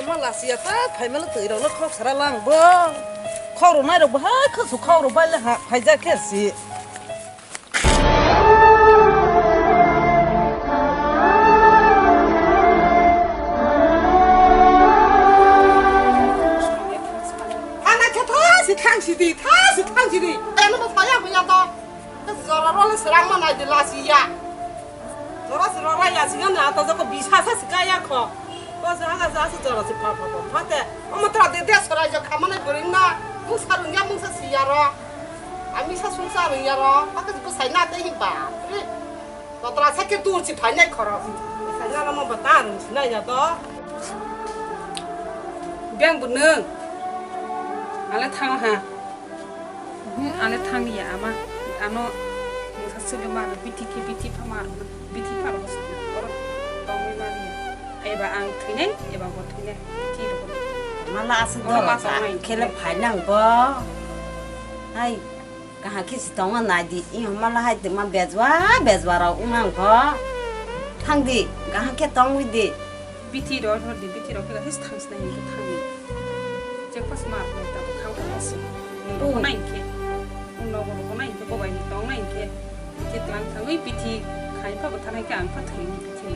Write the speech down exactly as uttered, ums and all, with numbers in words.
Ma lasiya ta phaimalo twi rokno khok sara lang bo. Khok rok nai rok bo hai khosuk khok rok bai le ha phaijak khe si. Ana khe tha si thang si di, tha si thang si di. Ano bo phaya bo ya to. Jora role serang ma nai de lasiya. Jora si rora ya si na ta joko bisa sa si kaya kho. Ko sa ga sa si jora si pha pha pha te. Omo tra de de sora jo khamane buring na. Mung sa rung ya mung sa si ya ro. Ami sa sung sa rung ya ro. Pake ko sai na te hi ba. Re. Ko tra sa ke dur si phai nai khoro. Sai na mo ba ta rung si na ya to. Beng bu nung. Ale thang ha. Ani thangya ama ano mungsa sugwi mano bithi khe bithi pha mano bithi pha rok oro tongwi manya eba ang thwinai eba bo thwinai bithi rok. Mala aswk oro doro ma ta tongnai khele phainang bo. Hai kaham khe si tongo nai di i mala hai tongma bejwa bejwa rok wngnang bo. Thang di kaham khe tongwi di. Bithi rok hor di bithi rok khe thang sinai hwnkhe thangwi. Chekpas ma ko ta khang ko si. Nung rok nai khe. Nung rok nai khe ko bai tong nai khe. Khe tlang thangwi bithi khai pha bwtha nai khe ang pha thangwi bithi.